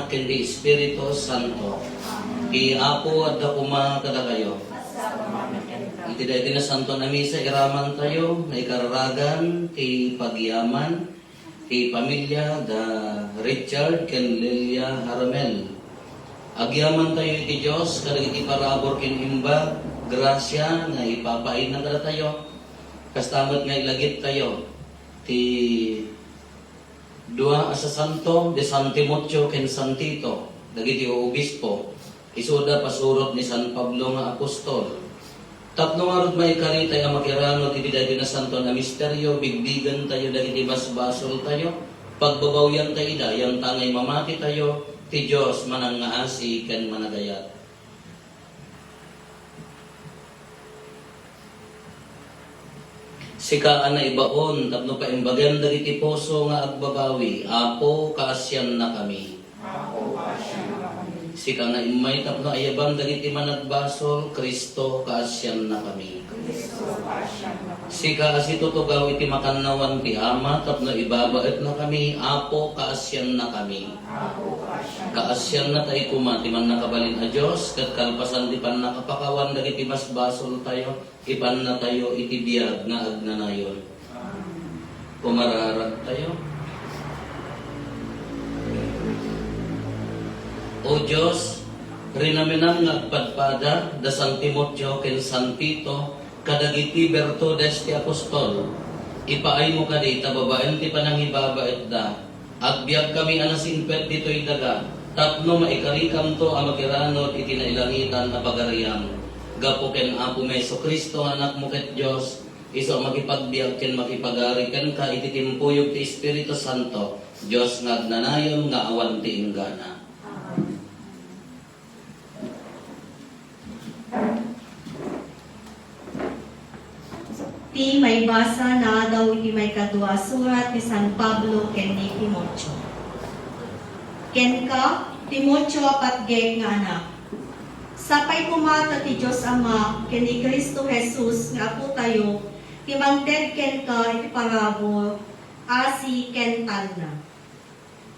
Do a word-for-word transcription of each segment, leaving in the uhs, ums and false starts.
ken ti Espiritu Santo. Ti Apo adda koma kadakayo. Iti daydi nasantoan a misa, iramantayo nga ikararagan ti pagyaman ti pamilya da Richard ken Lilia Haramel. Agyamantayo iti Dios kadagiti parabur ken imbag grasia nga ipapaayna kadatayo. Kasta met nga ilagittayo ti dua a sasanto, di San Timoteo ken San Tito, dagiti obispo, isuda pasurot ni San Pablo nga apostol. Tapno ngarud maikaritay a makiranod iti daytoy nasantoan a misterio, bigbigentayo dagiti basbasoltayo, pagbabawiantayo ida, yantangay mamatitayo, ti Dios manangngaasi ken managayat. Sika a naibaon tapno paimbagan dagiti puso nga agbabawi, Apo, kaasiannakami. Apo, kaasiannakami. Sika nga immay tapno ayaban dagiti managbasol, Cristo, kaasiannakami. Cristo, kaasiannakami. Sika a situtugaw iti makannawan ti Ama tapno ibabaetnakami, Apo, kaasiannakami. Apo, kaasiannakami. Kaasianna tayo koma ti Mannakabalin a Dios, ket kalpasan ti pannakapakawan dagiti basbasoltayo, ipannatayo iti biag nga agnanayon. Pumararagtayo. O Dios, rinamenam nga agpadpada da San Timoteo ken San Tito kadagiti birtudes ti apostol, ipaaymo kadi ta babaen ti panangibabaetda, agbiagkami a nasingpet ditoy daga, tapno maikarikamto a makiranod iti nailangitan a pagariam. Gapu ken Apomi Jesu-Cristo, Anakmo ket Dios, isu a makipagbiag ken makipagari kenka iti timpuyog ti Espiritu Santo, Dios nga agnanayon nga awan ti inggana. Ti maibasa naadaw iti maikadua a surat ni San Pablo ken ni Timoteo. Kenka, Timoteo a patgek nga anak, sapay koma ta ti Dios Ama ken ni Cristo Jesus nga Apotayo ti mangted kenka iti parabur, asi ken talna.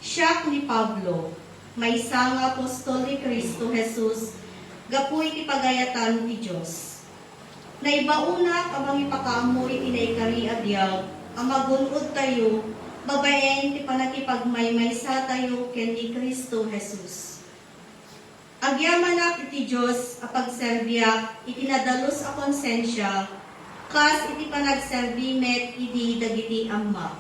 Siak ni Pablo, maysa nga apostol ni Cristo Jesus gapu iti pagayatan ti Dios. Naibaonak a mangipakaammo iti naikari a biag a magun-odtayo babaen ti pannakipagmaymaysatayo ken ni Cristo Jesus. Agyamanak iti Dios a pagserbiak iti nadalus a konsensia, kas iti panagserbi met idi dagiti ammak.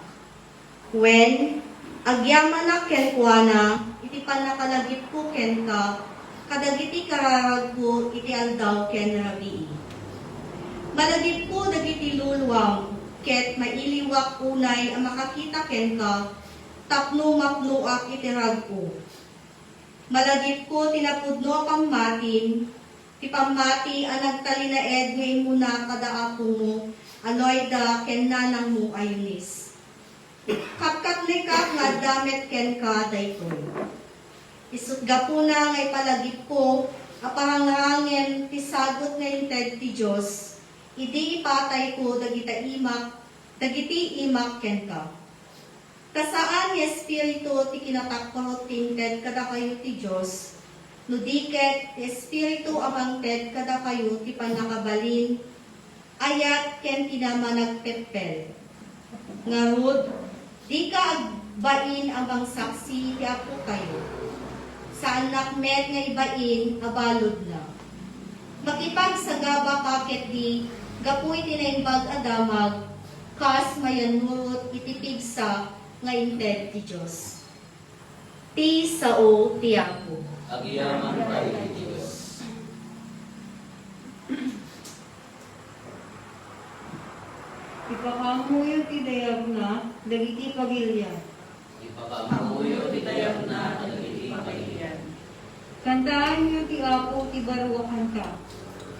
Wen, agyamanak kenkuana iti pannakalagipko kenka kadagiti kararagko iti aldaw ken rabii. Malagipko dagiti luluam ket mailiwak unay a makakita kenka tapno mapnoak iti rag-o. Malagipko ti napudno a pammatim, ti pammati a nagtalinaed nga immuna kada apomo a Loida ken nanangmo a Eunice. Kapkapnekak nga adda met kenka daytoy. Isut' gapuna nga ipalagipko a parangrangem ti sagut nga inted ti Dios idi ipatayko dagita imak, dagiti imak kenka. Ta saan nga espiritu ti kinatakrot ti inted kadakayo ti Dios, no di ket ti espiritu a mangted kadakayo ti pannakabalin, ayat ken kinamanagpeppel. Ngarud, dika agbain a mangsaksi ti Apotayo. Saannak met nga ibain a baludna. Makipagsagabaka ketdi gapu iti naimbag a damag, kas mayannurot iti pigsa nga inted ti Dios. Ti sao ti Apo. Agyamankami iti Dios. Ipakaammoyo ti dayagna dagiti pagilian. Ipakaammoyo ti dayagna kadagiti pagilian. Kantaanyo ti Apo ti baro a kanta.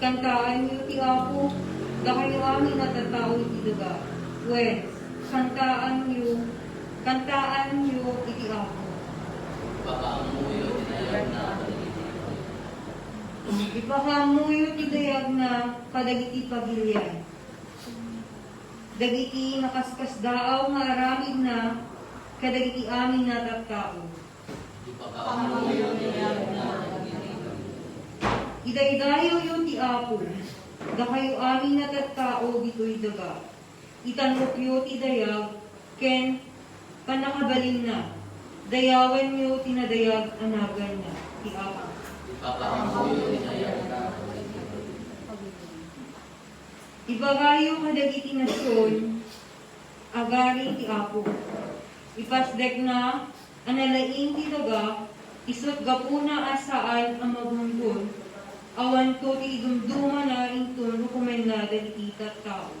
Kantaanyo ti Apo, dakayo amin a tattao iti daga. Wen, kantaanyo, kantaanyo iti Apo. Ipakaammoyo ti dayagna kadagiti pagilian. Ipakaammoyo ti dayagna kadagiti pagilian. Dagiti nakaskasdaaw nga aramidna kadagiti amin a tattao. Idaydayawyo ti Apo, dakayo amin a tattao ditoy daga. Itan-okyo ti dayag ken pannakabalinna. Dayawenyo ti nadayag a naganna, ti Apo. Ibagayo kadagiti nasion, agari ti Apo. Ipasdekna a nalaing ti daga, isut' gapuna a saan a magunggong, awanto ti idumdumana inton rukomenna dagiti tattao.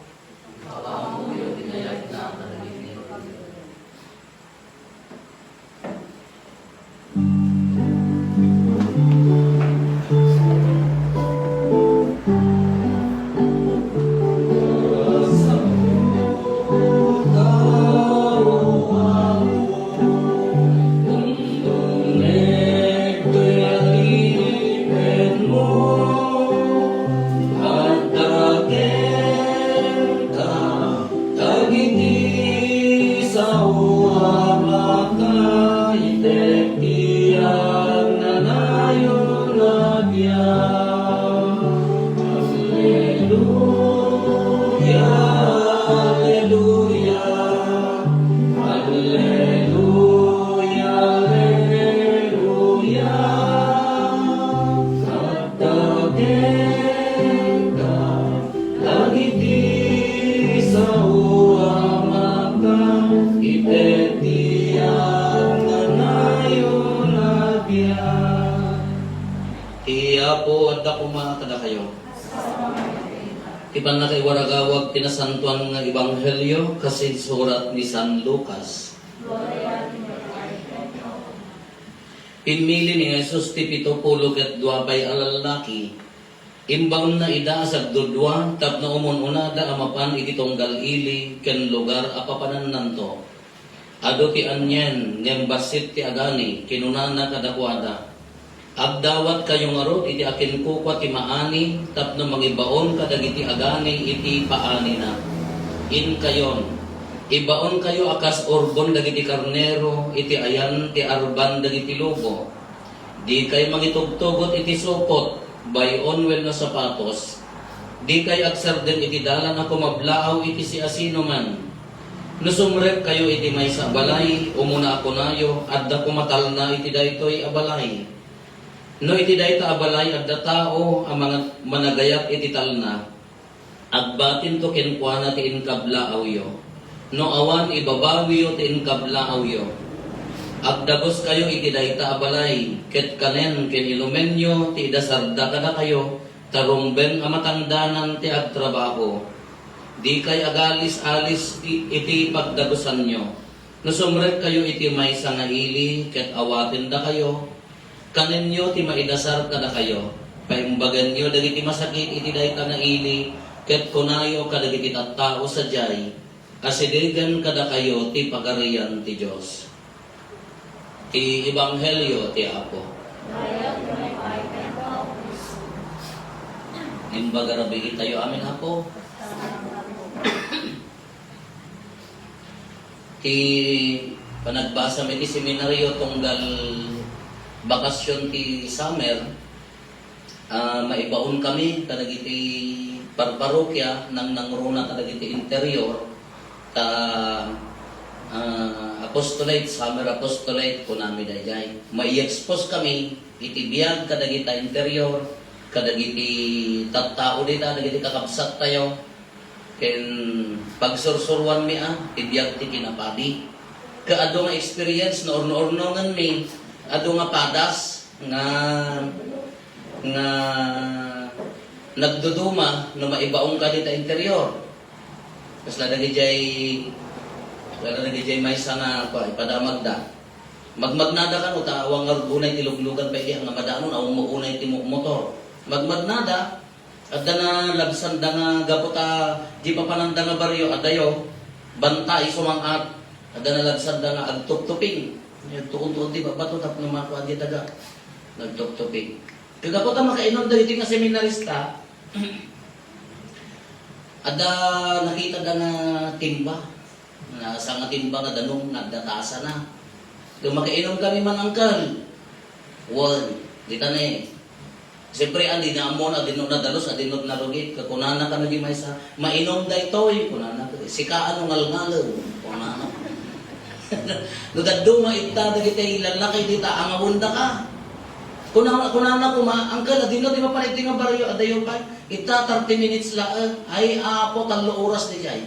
Dagiti sao a makaiteg ti agnanayon a biag. Alleluia, alleluia, alleluia, alleluia. Dagita dagiti sao a makaiteg ti agnanayon a biag. Ti Apo adda koma kadakayo. Ti pannakaiwaragawag ti nasantoan nga ebanghelio kas insurat ni San Lucas. Pimmili ni Jesus ti pito pulo ket dua pay a lallaki. Imbaonna ida a sagdudua tapno umun-unada a mapan iti tunggal ili ken lugar a papanannanto. Adu ti anien ngem bassit ti agani, kinunana kadakuada, "Agdawatkayo ngarud iti akinkukua ti maani tapno mangibaon kadagiti agani iti paanina. Inkayon, ibaonkayo a kas urbon dagiti karnero iti ayan ti arban dagiti lobo. Dikay mangitugtugot iti supot, bay-on wenno sapatos. Dikay agsardeng iti dalan a kumablaaw iti siasinoman. No sumrekkayo iti maysa a balay, umuna a kunayo, 'Adda koma talna iti daytoy a balay.' No iti dayta a balay adda tao a manga-, managayat iti talna, agbatinto kenkuana ti inkablaawyo. No awan, ibabawiyo ti inkablaawyo. Agdaguskayo iti dayta a balay, ket kanen ken inumenyo ti idasarda kadakayo, ta rumbeng a matangdanan ti agtrabaho. Dikay agalis-alis i-, iti pagdagusanyo. No sumrekkayo iti maysa nga ili ket awatendakayo, kanenyo ti maidasar kadakayo. Paimbagenyo dagiti masakit iti dayta nga ili, ket kunayo kadagiti tattao sadiay, "Asidegen kadakayo ti Pagarian ti Dios." Ti Ebanghelio ti Apo. Imbaga rabii tayo amin, Apo. Ti panagbasam iti seminaryo tunggal bakasyon ti summer, ah, maibaon kami kadagiti parparokia, nangnangruna kadagiti interior, ta, ah, apostolate, summer apostolate, kunami daydiay. Mai-expose kami iti biag kadagita interior, kadagiti tattao dita, dagiti kakabsattayo. Ken pagsursuroanmi a ti biag ti kinapadi. Ket adu nga experience no urno-urnongenmi, adu nga padas nga, nga nagduduma no maibaonka dita interior. Kasla dagidiay, kasla dagidiay maysa nga, kua, ipadamagda. Magmagnada kano ta awan nga unay ti luglugan pay idi nga madanon, awan mo unay ti mo-, motor. Magmagnada, Adda nalabsanda nga gapu ta di papananda nga barrio, adayo, bantay, sumang-at. Adda nalabsanda nga agtuptuping. Agtuon-tuon ti babato tapno makuan ti daga. Nagtuptuping. Kagapu ta makainom dagiti nga seminarista, adda nakitada nga timba. Nga sanga timba nga danum nga adda tasana. Ket makainom kami man, angkel. Wen, dita ne. Siyempre, adi na ammon, adi no nadalus, adi no narugit. Kunana kano di maysa, "Mainom daytoy," kunana. "Sika ano ngalngalem," kunana. No dadduma ita dagiti lallaki dita, angawendaka. Kuna-, kunana koma, "Uncle, adi no ti mapan iti nga barrio, adayo pay. Ita thirty minutes laeng." Ay, Apo, tallo oras di jay.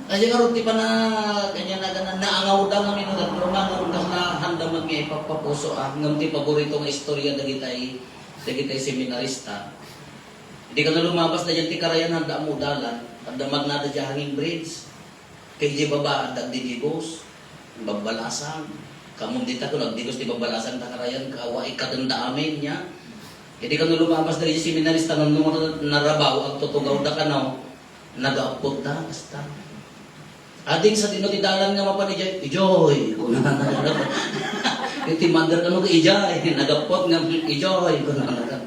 Ay, ngarud ti pana-, kanya na, na, naangawda nga minudadduma, ngem kasla handam met nga ipagpapuso, ah, ngem ti paborito nga istorya dagitay, dagitay seminarista. Idi kano lumabas daydiay ti karayan, adda ammo dalan, adda magnada diay hanging bridge. Kay diay baba, adda agdidigos, babbalasang. Kammom dita, kun agdigos ti babbalasang, ta karayan, kawa, ikatenda amin, nia. Idi kano lumabas daydiay seminarista, ngem no narabaw, agtutugawda kano, nagappotda, kasta. Ading sadino ti dalan nga mapan idiay, "Ijoy," kunana. Iti mother, "Ano ka idiay?" Nagappot nga, "Ijoy," kunana.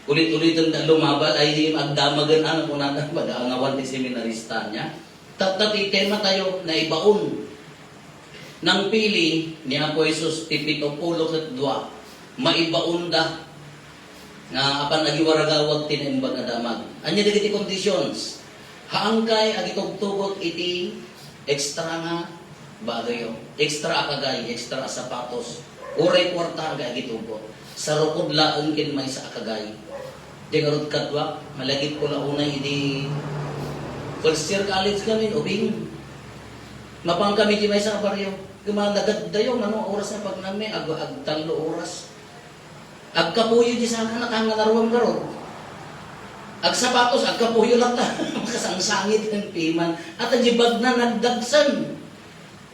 Ulit-uliten da lumabas, ay, agdamagen, ano, kunana, pag-aangawan ti seminarista, nia. Tatta ti tema tayo, naibaon. Nangpili ni Apo Jesus ti pito pulo ket dua, maibaonda nga apan agiwaragawag ti Naimbag a Damag. Ania dagiti conditions? Haankay agitugtugot iti extra nga bagoyo, extra a kagay, extra a sapatos, uray kuarta nga agitugot. Sarukod laeng ken maysa a kagay. Diay ngarud kaduak, malagipko la unay idi first year college kami, ubing. Mapan kami diay maysa a barrio. Kumanagad dayo, mano, oras nga pagnami, ag-, agtallo oras. Agkapuyo diay saka, nakangalaruam garud. Agsapatos, agkapuyo latta. Makasangsangit ken piman. At diay bagna, nagdagsen.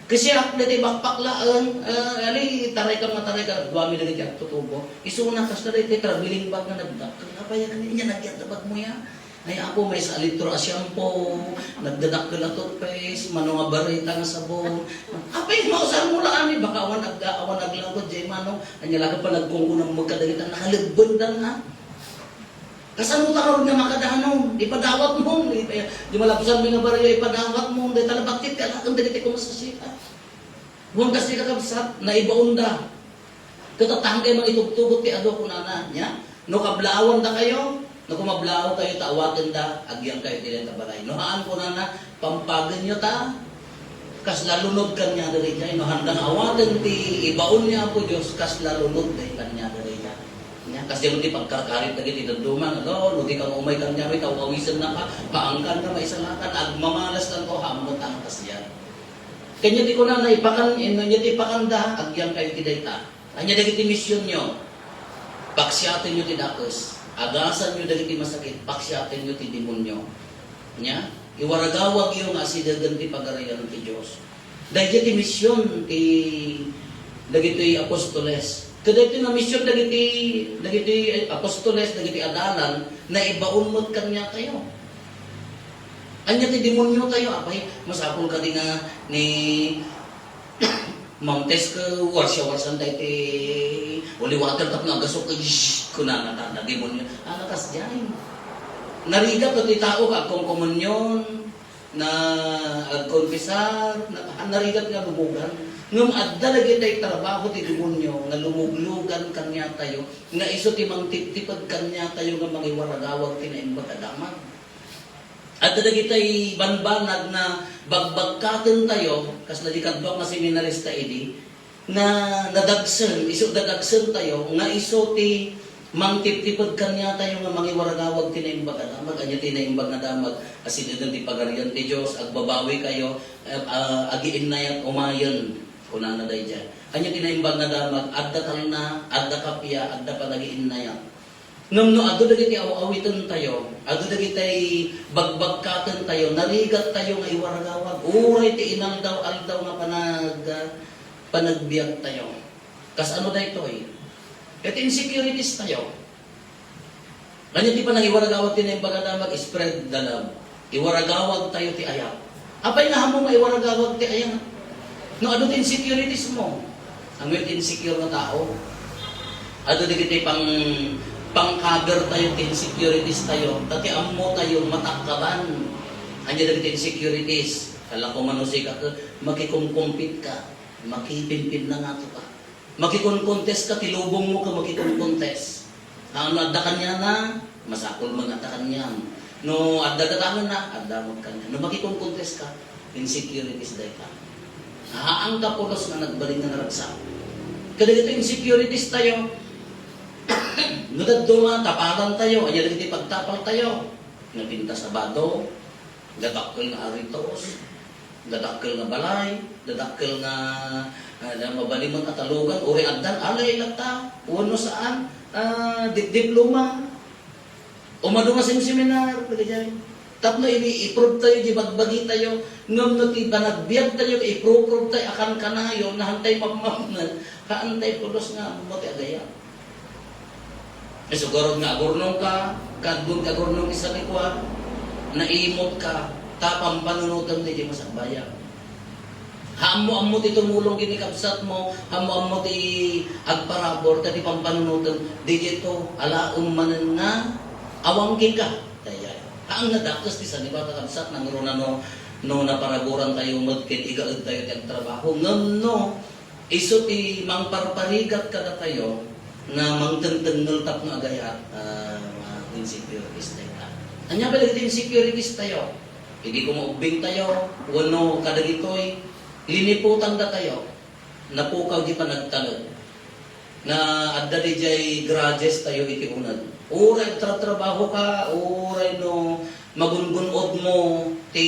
Kasi ak, dati bakpak laeng, eh, ali, taray ka, mataray ka, duami dagiti agtutubo. Isuna, kasta dati traveling bag nga nagdakkel. Apay, inya nagyat a bagmo ya? Ay, Apo, maysa a litro a shampoo, nagdadakkel a toothpaste, mano nga bareta nga sabon. Apay, mausarmo la, ani, baka awan ag-, awan aglangkod, jay mano. Anya, laga pa nagkungkunam mo kadagita, nakalebbendan, ha? Kasano ta ngarud nga makadanon? Ipadawatmo, di, di malabsan mi nga barrio, ipadawatmo, dayta la bakit ka, laeng dagiti kumasasita. Wen kas ti kakabsat, naibaonda. Ket attankay mangitugtugot ti adu, kunana, nia? No kablaawandakayo, no kumablaaw kayo ta awatenda, agyangkayo ti dayta balay. No haan, kunana, pampagenyo ta, kasla lunod kaniada daydiay. No handang awaten ti ibaon ni Apo Dios, kasla lunod day kaniada daydiay. Nia, kas diay ti pagkarkarit dagiti dadduma, no, no di ka umay kaniami, ta awisen naka, paangkan ka, maisalakan, agmamalas tanto, hamot ang kasdiay. Kanya ti kunana, ipakan, ania ti ipakanda, agyangkayo ti dayta. Ania dagiti misionyo? Paksiatenyo ti dakes. Agasanyo dagiti masakit, paksiatenyo ti demonio. Nia? Iwaragawagyo nga asidegen ti Pagarian ti Dios. Daydiay ti mision ti dagiti apostoles. Kadaytoy nga mision dagiti, dagiti apostoles, dagiti adalan, naibaon met kaniatayo. Ania ti demoniotayo? Apay, masapul kadi nga ni Ma'am Tess ket warsa-warsan dayta holy water tapno agasok, "Ish," kunana, "Tanda, demonio." Ano kasdiay? Narigat ti tao nga agkonkomunion, na agkonfesar, na, narigat nga lumugan. Ngem adda dagiti trabaho ti demonio nga lumuglugan kaniatayo, nga isu ti mangtiptiped kaniatayo nga mangiwaragawag ti Naimbag a Damag. Adda dagiti banbanag nga bagbagkatentayo, kasla di kaduak nga seminarista idi, nga nadagsen, isu dadagsentayo, nga isu ti mangtiptiped kaniatayo nga mangiwaragawag ti Naimbag a Damag. Ania ti Naimbag nga Damag? Asidegen ti Pagarian ti Dios, agbabawikayo, eh, ah, agiinnayat umayen, kunana daydiay. Ania ti Naimbag nga Damag? Adda talna, adda kappia, adda panagiinnayat. Ngem no adu dagiti aw-awitentayo, adu dagiti bagbagkatentayo, narigattayo nga iwaragawag, uray ti inaldaw-aldaw nga panag-, panagbiagtayo. Kasano daytoy? Ket insecurities tayo. Ania ti panangiwaragawag ti Naimbag a Damag? Spread the love. Iwaragawag tayo ti ayat. Apay nga ammom nga iwaragawag ti ayat? No adu ti insecurities mo, ammom ti insecure nga tao. Adu dagiti pang, pang-cover tayo ti insecurities tayo, ta ti ammo tayo matakkaban. Ania dagiti insecurities? Kala ko manusika ka, makikumkumpit ka, makipinpinna nga to ka. Makikonkontes ka ti lubongmo ken makikonkontes. Haan no adda kaniana, masapul met nga adda kaniam. No adda gatangenna, adda met kaniam. No makikonkontes ka, insecurities dayta. Haanka pulos nga nagbalin nga naragsak. Kadagiti insecurities tayo, no dadduma, tapalan tayo, ania dagiti pagtapal tayo? Napintas a bado, dadakkel nga aritos, dadakkel nga balay, dadakkel nga, ah, na mabalin met a talugan, uray addan, alay latta, wenno saan, ah, dipdiploma. Umadu nga simseminar, dagijay. Tapno i-, i-prove tayo, di bagbagi tayo, ngem no ti panagbiag tayo, i-prove-prove tayo, akan kanayon, nahantay mamamnag, haantay pulos nga, mo ti agayat. Isu garud nga agurnong ka, kaadun ti agurnong isa ti kua, naimot ka, ta pampanunotem ti di masakbayan. Haammo-ammo ti tumulong ken ni kabsatmo, haammo-ammo ti agparabur, ta ti pampanunotem, di dito, alaem manen nga, awang kenka. Dayay. Haan nga dakes ti sanibata kabsat, nangruna no, no naparaburan tayo met ken igaed tayo ti agtrabaho. Ngem no, Isu ti mangparparigat kadatayo nga mangtengtengngel tapno agayat, ah, ma-, insecurities dayta. Ania pay dagiti insecurities tayo? Idi kumubbing tayo, wenno kadagitoy, liniputan datayo, napukaw di panagtalek. Na adda didiay grudges tayo iti uneg. Uray agtratrabaho ka, uray no magungun-od mo ti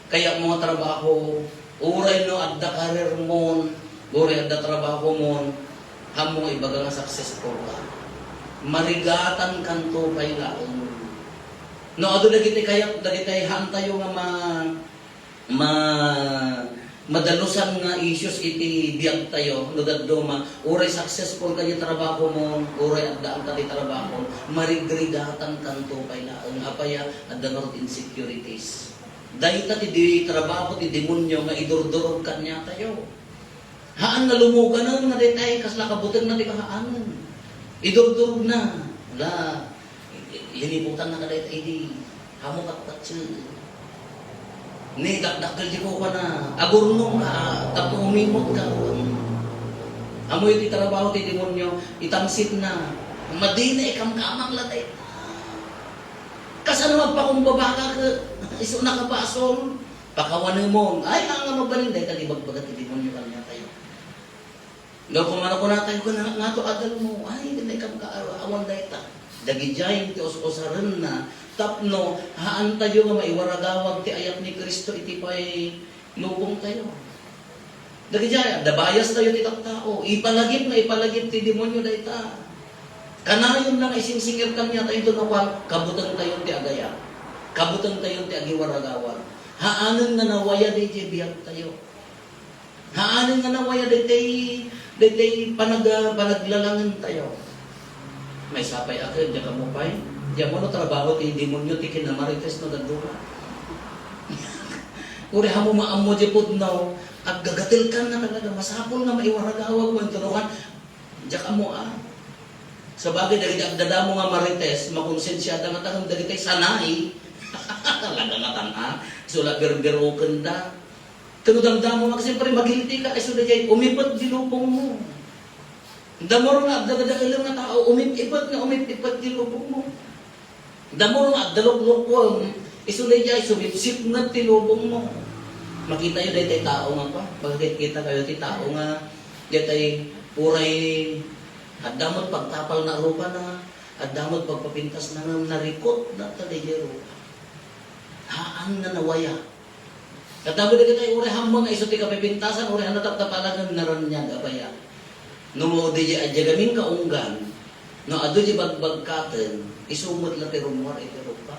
kayatmo nga trabaho, uray no adda career mon, uray adda trabaho mon, haanmo nga ibaga nga successful ka. Marigatan kanto pay laeng. No, adu dagiti kayat, dagiti haan tayo nga ma-, ma-, madalusan nga issues iti biag tayo, no dadduma, uray successful ka iti trabaho mo, uray addaan ka ti trabaho, marigrigatankanto pay laeng. Apay a, adda ngarud insecurities. Dayta ti di trabaho ti demonio nga idurdurog kaniatayo. Haan nga lumuganen nga daytay kasla kabutengna ti kahaanen. Idurdurogna. Ala, liniputanna kadayta idi. Amo patpatse. Ni dakdakkel di kukuana. Agurnong ka, tapno umimot ka. Amo iti trabaho ti demonio, itangsitna. Madina ikamkamang la dayta. Kasano agpakumbaba ka ket isu nakabasol? Pakawanemon. Ay, nga mabalin dayta di bagbaga ti demonio kaniatayo. No, kung ano kunatayo, kun nga to adal mo, ay, dayta ikam ka, awan dayta. Dagidiay ti us-usarenna, tapno, haantayo nga maiwaragawag ti ayat ni Cristo iti pay lubongtayo. Dagidiay, adda bias tayo ti tattao. Ipalagip nga ipalagip ti demonio dayta. Kanayon lang isingsingir kaniatayo, inton napan, kabutengtayo ti agayat. Kabutengtayo ti agiwaragawag. Haanen nga nawaya daydiay biagtayo. Haanen nga nawaya daytoy, daytoy panag-, panaglalangentayo. Maysa pay a ket, diak ammo pay. Diak ammo no trabaho ti demonio ti kinamarites no dadduma. Uray ammo maammo diay pudno, aggagatelkanna talaga. Masapul nga maiwaragawag wenno tunukan. Diak ammo a. Sabagay, dagiti agdadamo nga marites, makonsensiada nga ta ngem dagiti sanay. Talaga nga tan-, a. Isu la birbirokenda. Ket no damdamo nga, siyempre, magilti ka, isu daydiay, umipet di lubongmo. Damo nga adda dadaelem nga tao, umip-ipet nga umip-ipet di lubongmo. Damo nga adda luklukuem, isu daydiay, sumipsipnget ti lubongmo. Makitayo daytoy tao nga pa, makikita kayo ti tao nga, daytoy, uray, adda met pagtapalna a rupana, adda met pagpapintasna nga narikot dayta daydiay rupa. Haan nga nawaya. Kadagiti dagitoy, uray hammeng nga isu ti kapipintasan, uray haan nataptapalan, naraniag a baya. No, di, di, adda gamin kaunggan, no, adu di bagbagkaten, isu met la ti rummuar iti rubba.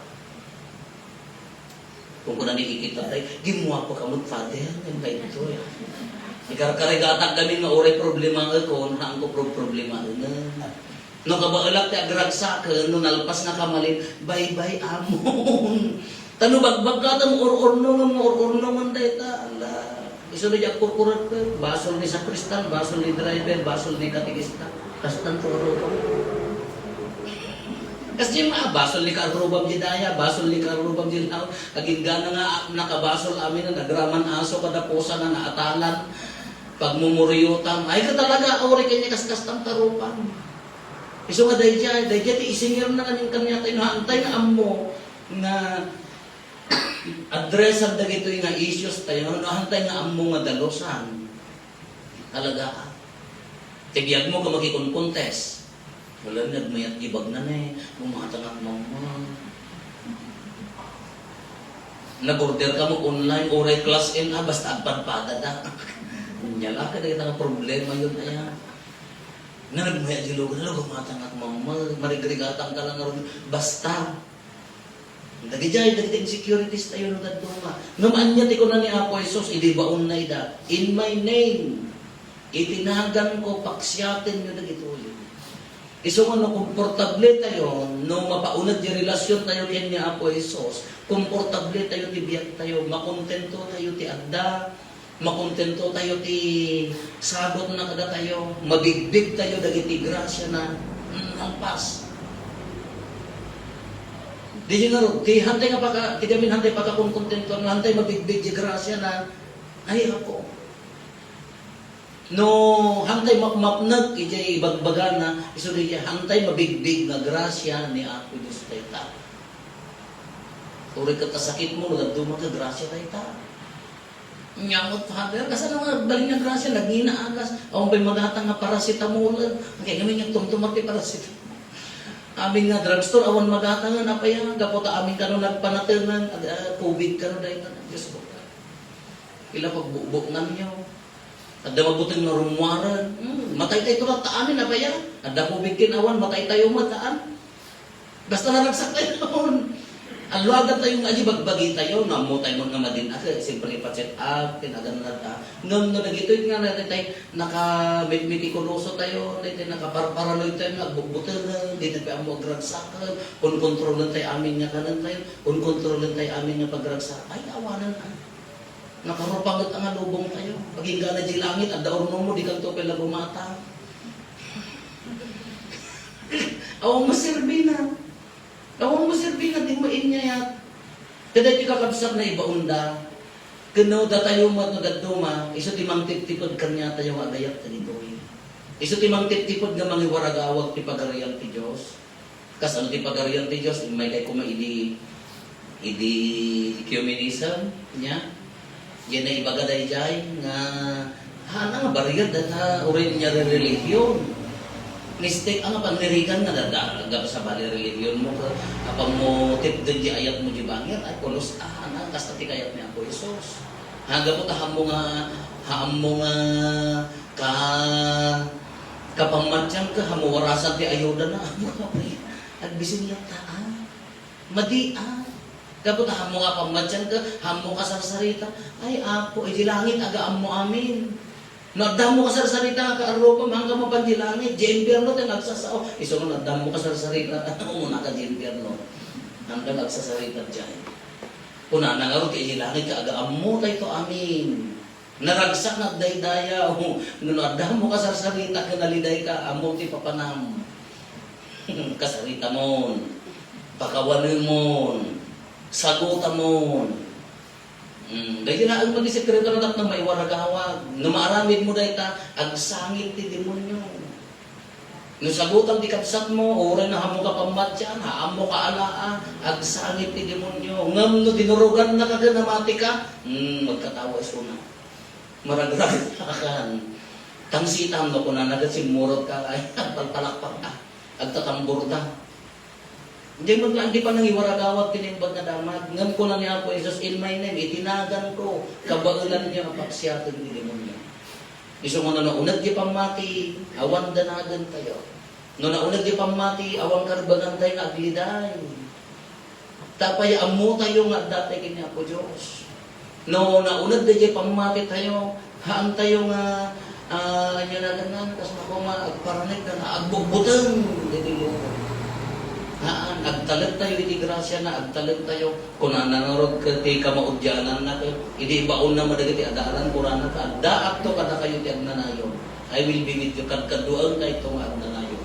Kung kuna ni ikita, ay, gimmuapo ka met, Father, ngem kaytoy. Ikarkarigatak gamin nga uray problema ekon, haanko pro-, problema enen. No kabaelak ti agragsaken, no nalpas nga kamalin, baybay-amon. Ta no bagbagkatem, ur-urnongen, ur-urnongen dayta. Ala, isu daydiay agkurkurekpek, basol ni sakristan, basol ni driver, basol ni katekista. Kastanto a rubam. Kas diay ma-, basol ni karrubam di daya, basol ni karrubam di law. Agingga nga nakabasol amin, nagraman aso kada pusa nga naatalan. Pagmumuriyotam, ay ka talaga, awaray kanya kaskastan tarupan. Isu nga daydiay, daydiay ti isingirna nga ning kaniatayo, no, haantay nga ammo nga addressan dagitoy nga issues tayo, no, haantay nga ammo nga dalusan. Talaga, ah. Ti biag mo ka makikunkuntes. Wala, nagmayat ibagna ne, bumatangak mama. Nag-order ka mo online, uray class in, ah, basta agpadpada da. Unya la, kada kita nga problema yun, aya. Na nagmayat di lugar, ala, bumatangak mama, marigrigatang ka lang nga ron. Basta. Dagiti, dagiti insecurities tayo no dadduma. Ngem ania ti kuna ni Apo Jesus, idi baonna ida, "In my name, iti naganko, paksiatenyo dagitoy." Isu nga no komportable tayo, no mapauneg ti relasyon tayo ken ni Apo Jesus, komportable tayo ti biag tayo, makontento tayo ti adda, Makontento tayo ti sagut na kadatayo, mabigbig tayo dagiti grasia na, mm, nalpas. Di ngarud, ti hantay nga paka-, ti gamin hantay pakakonkontentuan, hantay mabigbig ti grasia na, ay, Apo. No, hantay mapmapnek, ijay ibagbagana, isu di hantay mabigbig nga grasia ni Apo Dios dayta. Uray ket ta sakit mo, no, dadduma ka grasia dayta. Nya met, Father, kasano nga agbalin nga grasia? Nagngina agas. Awan pay magatang nga paracetamol. Kay kami nga tumtumar ti paracetamol. Amin nga drugstore, awan magatang nga napaya. Gapu ta amin kano nagpanatengan. Ag-, ah, COVID kano dayta. Diyos ko. Ila pagbukbukngan nyo. Adda mabuteng nga rummuaren. Hmm, matay tayo ito ta amin, napaya. Adda COVID ken awan, matay tayo met, haan. Basta naragsak tayo. Alluagan tayo nga adi bagbagi tayo, no, ammo tayo nga madin-ak, siyempre ipa-check up, ken agannad, ah. Ngem no dagitoy nga natay tayo, nakamitmitikuloso tayo, natay nakaparparanoid tayo, nga agbutbuteng, di tayo ammo agragsak, kun kontrolen tayo amin nga kanen tayo, kun kontrolen tayo amin nga pagragsak. Ay, awanan, ah. Nakarupanget nga lubong tayo. Agingga na di langit, adda urnomo, di kanto pay la gumata. Awan maserbi na. Awan maserbi na, di mainyayat. Kada ti kakabsat na ibaon da. Ken no datayo met no dadduma, isu ti mangtiptiped kaniatayo nga agayat dagitoy. Isu ti mangtiptiped nga mangiwaragawag ti Pagarian ti Dios. Kasano ti Pagarian ti Dios? Immay kay koma idi, idi ecumenism, nya? Diay naibaga daydiay nga, haan nga barrier dayta uray nia religion. Mistek a nga panirigan nga dada, gapu sa bali religion mo, ka, apan mo tipden di ayat mo di bangir, ay, pulos, ah, haan, kasta ti kayat ni Apo Jesus. Ha, gapu ta haan mo nga, haan mo nga, ka, Kapammatian ka, haan mo warasan ti ayuda na, haan mo ka pay. Agbisin nga taan. Madi, ah. Gapu ta haan mo kapammatian ka, haan mo kasarsarita. Ay, Apo, iti langit, aga ammo amin. No adda mo kasarsarita, kaarrupam, haan ka mapan di langit. Di impierno, ti nagsasao. Isu no adda mo kasarsarita, umuna ka di impierno. Haan ka nagsasarita diay. Kunana nga, iti langit ka, aga ammo, tayo to amin. Naragsak nga agdaydayaw. No adda mo kasarsarita ken naliday ka, ammo ti papanam. Kasaritamon, pakawanemon, sagutamon. Hmm, daydi laeng met ti sekreto na tapno maiwaragawag. No maaramid mo dayta, agsangit ti demonio. No sagutam ti kabsat mo, uray no haan mo kapammatian, haan mo kaalaa, agsangit ti demonio. Ngem no dinurugan na ka ken namati ka, hmm, magkatawa isuna. Maragragtakan. Tangsitam no kunana ket simmurot ka, ay, agpalpalakpak ka. Agtatambor ka. Diay met nga, di pa nangiwaragawag ti Naimbag nga Damag. Ngem kuna ni Apo Jesus, "In my name, iti naganko, kabaelanyo a paksiaten ti demonio." Isu nga no nauneg ti pammati, awan danagen tayo. No nauneg ti pammati, awan karbangan tayo nga agliday. Ta pay ammo tayo nga adda tayo ken ni Apo Dios. No nauneg daydiay pammati tayo, haan tayo nga, ah, ania naganna, kas na koma, agparanekta nga agbugbuteng daydiay lubong. Haan, agtalek tayo iti grasia na, agtalek tayo. Kunana ngarud ket ti kamaudiananna ket idi ibaonna met dagiti adalan, kunana, "Addaakto kadakayo ti agnanayon. I will be with you." Kadkaduaen tayo nga agnanayon.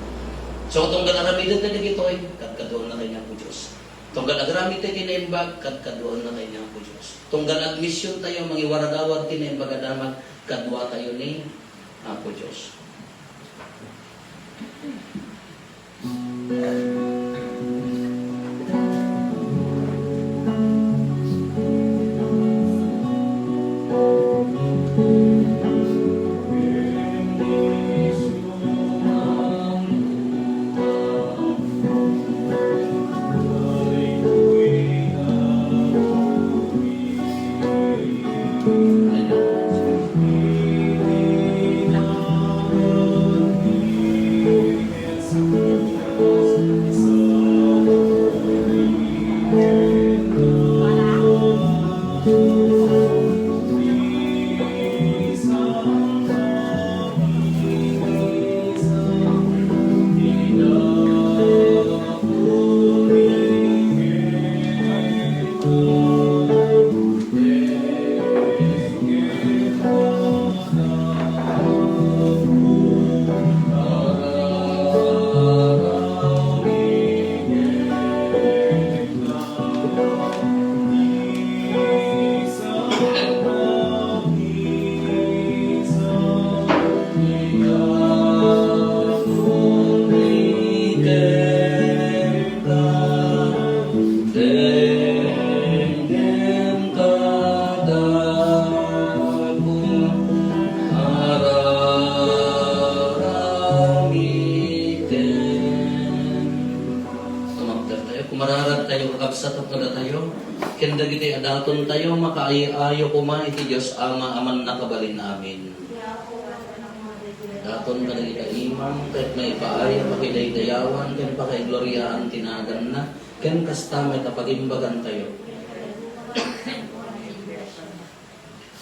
So, tunggal aramiden tayo dagitoy, kadkaduaen na tayo ni Apo Dios. Tunggal agramitay ti naimbag, kadkaduaennakay ni Apo Dios. Tunggal agmisiontayo, mangiwaradawad ti Naimbag a Damag, kaduatayo ni Apo Dios. Denggen kadakon, araramiden. Tumagder tayo, kumararag tayo, kakabsat, tapno datayo ken dagiti adaton tayo, makaay-ayo koma iti Dios Ama a mannakabalin amin. Daton kadagiti imam, ket maipaay a pakidaydayawan ken pakaigloriaan ti naganna, ken kasta met a pagimbagantayo.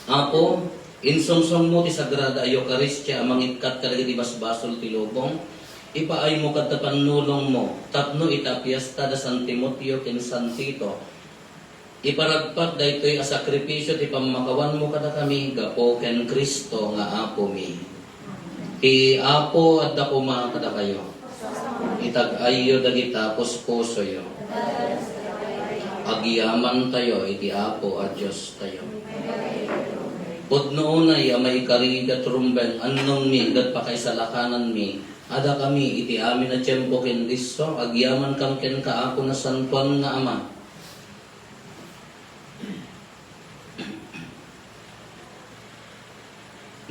Apo, insungsongmo ti Sagrada a Eukaristia a mangikkat kadagiti basbasol ti lubong, ipaaymo kadta pannulongmo tapno ita a fiesta da San Timoteo ken San Tito, iparagpak daytoy a sakrifisio ti pammakawanmo kadakami gapu ken Cristo nga Apomi. Ti Apo adda koma kadakayo. Itag-ayyo dagita puspusoyo. Agyamantayo iti Apo a Diostayo. Pudno unay a maikari ket rumbeng annongmi ket pakaisalakananmi, adakami iti amin a tiempo ken disso, agyamankam kenka, Apo, Nasantoan nga Ama.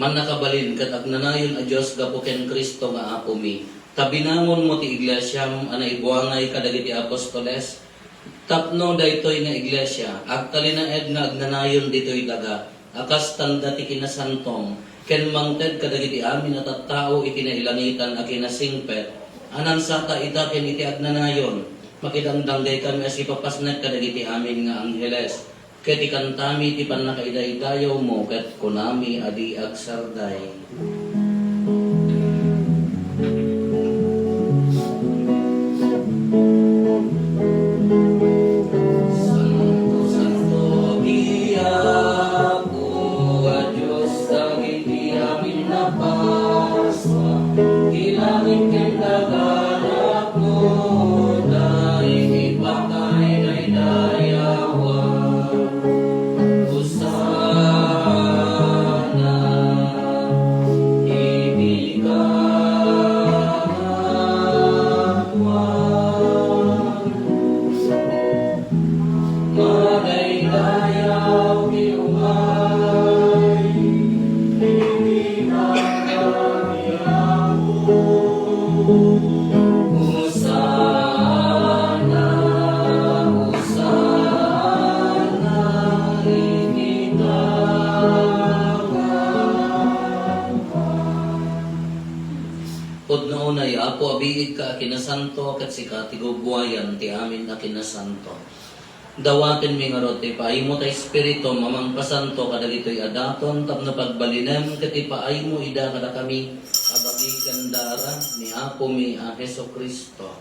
Mannakabalin ket agnanayon a Dios gapu ken Cristo nga Apomi, ta binangonmo ti iglesiam a naibuangay kadagiti apostoles, tapno daytoy nga iglesia agtalinaed nga agnanayon ditoy daga a kas tanda ti kinasantom, ken mangted kadagiti amin a tattao iti nailangitan a kinasingpet, a nansata ita ken iti agnanayon. Makidangdanggaykami a sipapasnek kadagiti amin nga angheles, ket ikantami ti pannakaidaydayawmo, ket kunami a di agsarday. Santo, santo ti Apo a Dios dagiti amin a Pasua, ti langit ken daga napno, ta iti pakaidaydayawan. Hosanna iti kangatoan. Madaydayaw ti umay iti kangatoan. Hosanna, Hosanna iti kangatoan. Pudno unay, Apo, a biigka a kinasanto, ket sika ti gubuayan ti amin a kinasanto. Dawatenmi ngarud ti ipaaymo ta Espiritum a mangpasanto kadagitoy a daton tapno pagbalinem ket ipaaymo ida kadakami a bagi ken dara ni Apomi a Jesu-Cristo.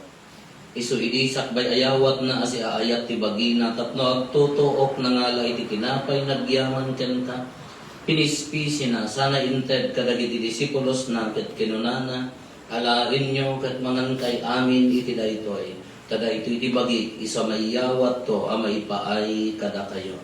Isu idi sakbay a yawatna a siaayat ti bagina tapno agtutuok nangala iti tinapay nagyaman kenka, pinispisina sana inted kadagiti disipulosna ket kinunana, "Alaenyo ket mangankay amin iti daytoy. Ta daytoy ti bagik, isu a maiyawatto a maipaay kadakayo.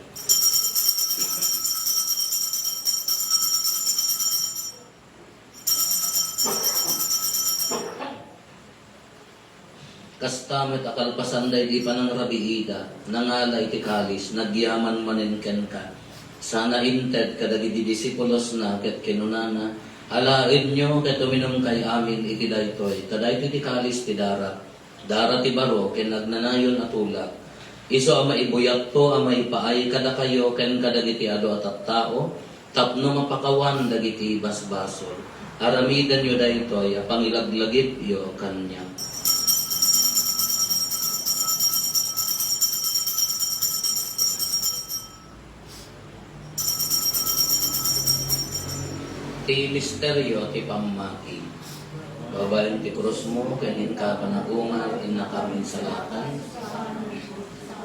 Kasta met a kalpasan daydi panangrabiida, nangala iti kalis, nagyaman manen kenka. Sana inted kadagiti disipulosna ket kinunana, "Alaenyo ket uminumkay amin iti daytoy, ta daytoy ti kalis ti darak, dara ti baro ken agnanayon a tulak. Isu a maibuyatto a maipaay kadakayo ken kadagiti adu a tattao, tapno mapakawan dagiti basbasol. Aramidenyo daytoy a pangilaglagipyo kaniak." Ti misterio ti pammati. Babaen ti krusmo ken inka panagungar, innakam insalakan.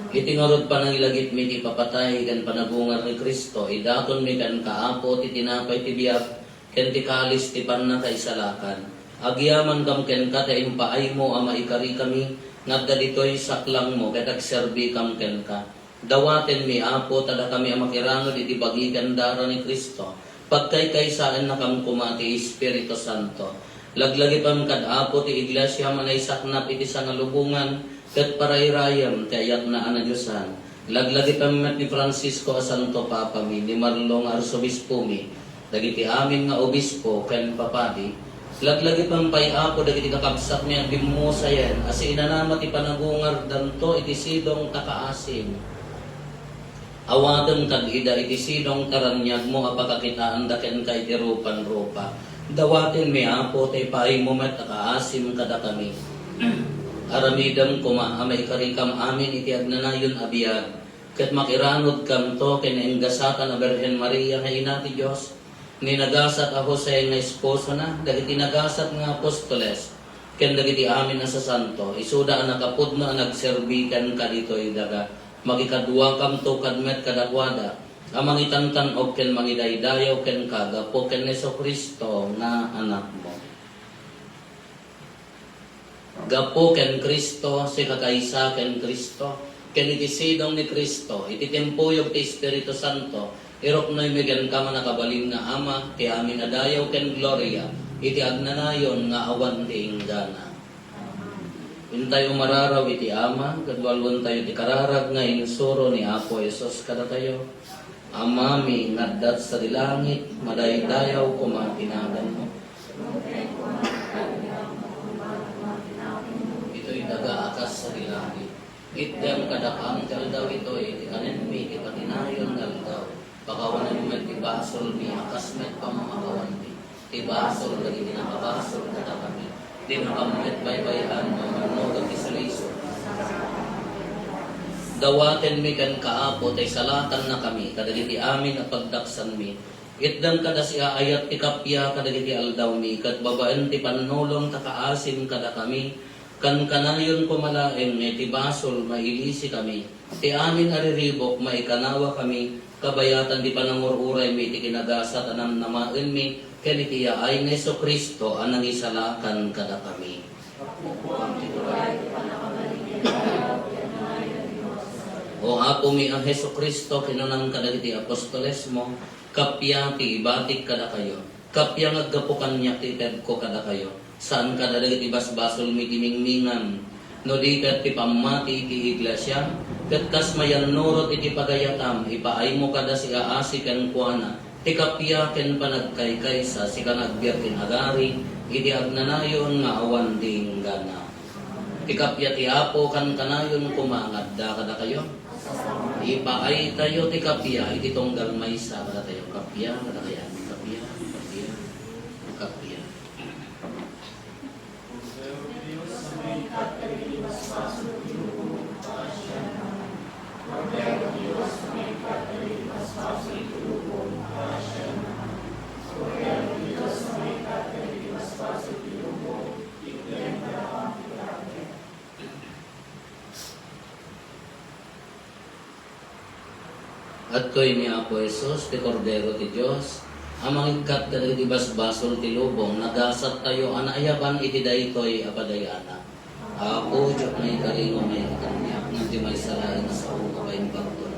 Iti ngarud panangilagipmi ti ipapatay ken panagungar ni Cristo, idatonmi kenka, Apo, ti tinapay ti biag ken ti kalis ti pannakaisalakan. Agyamankam kenka ta impaaymo a maikarikami nga adda ditoy saklangmo ket agserbikam kenka. Dawatenmi, Apo, ta dakami a makiranud iti bagi ken dara ni Cristo, pagkaykaysaennakam koma ti Espiritu Santo. Laglagipem kad, Apo, ti Iglesiam a naisaknap iti sangalubongan ket parayrayem ti ayatna a nadiosan. Laglagipem met ni Francisco a Santo Papami, ni Marlo nga Arsobispomi, dagiti amin nga obispo ken papadi. Laglagipem pay, Apo, dagiti kakabsatmi a bimmusayen a siinanama ti panagungardanto iti sidong ta kaasim. Awatem kad ida iti sidong ta raniagmo a pakakitaanda kenka iti rupan-rupa. Dawatenmi, Apo, ta ipaaymo met a kaasim kadakami. Aramidem koma a maikarikam amin iti agnanayon a biag, ket makiranudkamto ken ni enggasatan a Birhen Maria nga Ina ti Dios, ni nagasat a Jose nga esposona, dagiti nagasat nga apostoles, ken dagiti amin a sasanto, isuda a nakapudno a nagserbi kenka ditoy daga. Makikaduakamto kad met kadakuada a mangitantan-og ken mangidaydayaw kenka gapu ken Jesu-Cristo nga Anakmo. Gapu ken Cristo, sikakaysa ken Cristo, ken iti sidong ni Cristo, iti timpuyog ti Espiritu Santo, iruknoymi kenka, a nakabalin nga Ama, ti amin a dayaw ken gloria, iti agnanayon nga awan ti inggana. Intayo umararaw iti Ama, ket walwentayo ti kararag nga insuro ni Apo Jesus kadatayo. Amami nga adda sadi langit, madaydayaw koma ti naganmo. Ditoy daga a kas sadi langit. Itdem kadakami ti aldaw itoy ti kanenmi ti patinayon nga aldaw. Pakawanem met ti basolmi a kas met pammakawanmi ti basol dagiti nakabasol kadakami. Dinakam met baybay-an nga umannurot iti sulisog. Dawatenmi kenka, Apo, ta isalakannakami kadagiti amin a pagdaksanmi. Itdem kada siaayat ti kappia kadagiti aldawmi, ket babaen ti pannulong ta kaasim kadakami, kankanayon koma laeng nga iti basol mailisikami. Ti amin a riribuk maikanawakami, kabayatan ti panangur-uraymi iti kinagasat a namnamaenmi ken iti yaay nga Jesu-Cristo a nangisalakan kadakami. O Apomi a Jesu-Cristo, kinunam kadagiti apostolesmo, kappia ti ibatik kadakayo. Kappia nga aggapu kaniak ti itedko kadakayo, saan kadagiti basbasolmi ti mingmingan, no di ket ti pammati iti iglesia, ket kas mayannurot iti pagayatam, ipaaymo kada siaasi kenkuana ti kappia ken panagkaykaysa, sika nga agbiag ken agari iti agnanayon nga awan ti inggana. Ti kappia ti Apo kankanayon koma nga adda kadakayo. Ipaaytayo ti kappia iti tunggal maysa kadatayo. Kappia kadakayo. Kappia, kappia, kappia. Adtoy ni Apo Jesus, ti Kordero ti Dios, a mangikkat kadagiti basbasol ti lubong, nagasattayo a naayaban iti daytoy a padayanak. Apo, diak maikari nga maikatan niya, ngem ti maysa laeng a sao nga paimbagton.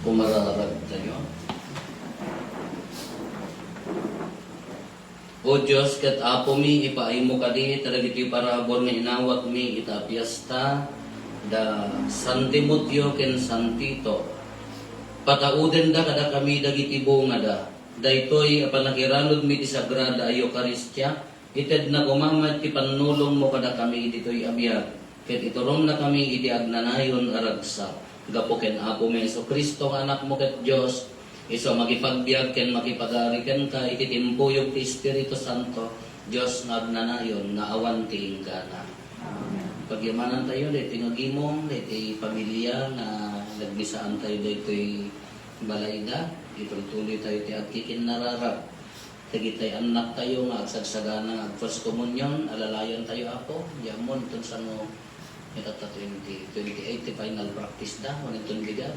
Kumararag tayo. O Dios, ket Apomi, ipaaymo kadi kadagiti parabur nga inawatmi ita a fiesta da San Timoteo ken San Tito. Pataudenda kadakami dagiti bungada. Daytoy a panakiranudmi ti Sagrada a Eukaristia, itedna koma met ti pannulongmo kadakami ditoy a biag. Ket iturongna kami iti agnanayon a ragsak. Gapu ken Apomi Jesu-Cristo nga Anakmo ket Dios, isu a makipagbiag ken makipagari kenka iti timpuyog ti Espiritu Santo, Dios nga agnanayon nga awan ti inggana. Amen. Pagyamanantayo daytoy nga gimong, daytoy pamilia nga nagmisaantayo daytoy balayda, itultuloytayo ti agkikinnararag. Dagiti annaktayo nga agsagsagana nga ag-first communion, alalayantayo, Apo, di ammon inton sano, itatta twenty twenty-eight ti final practice da, wen inton bigat.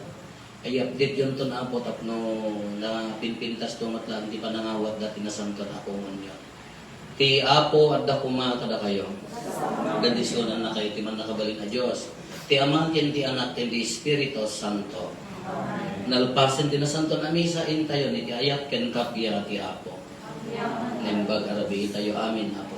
Ay, update-yonton, Apo, tapno napimpintasto met laeng ti panangawatda ti Nasantoan a Komunyon. Ti Apo adda koma kadakayo. Bendisionannakayo ti Mannakabalin a Dios, ti Ama, ken ti Anak, ken ti Espiritu Santo. Nalpasen ti Nasantoan a Misa, intayon iti ayat ken kappia ti Apo. Naimbag a rabii tayo. Amen, Apo.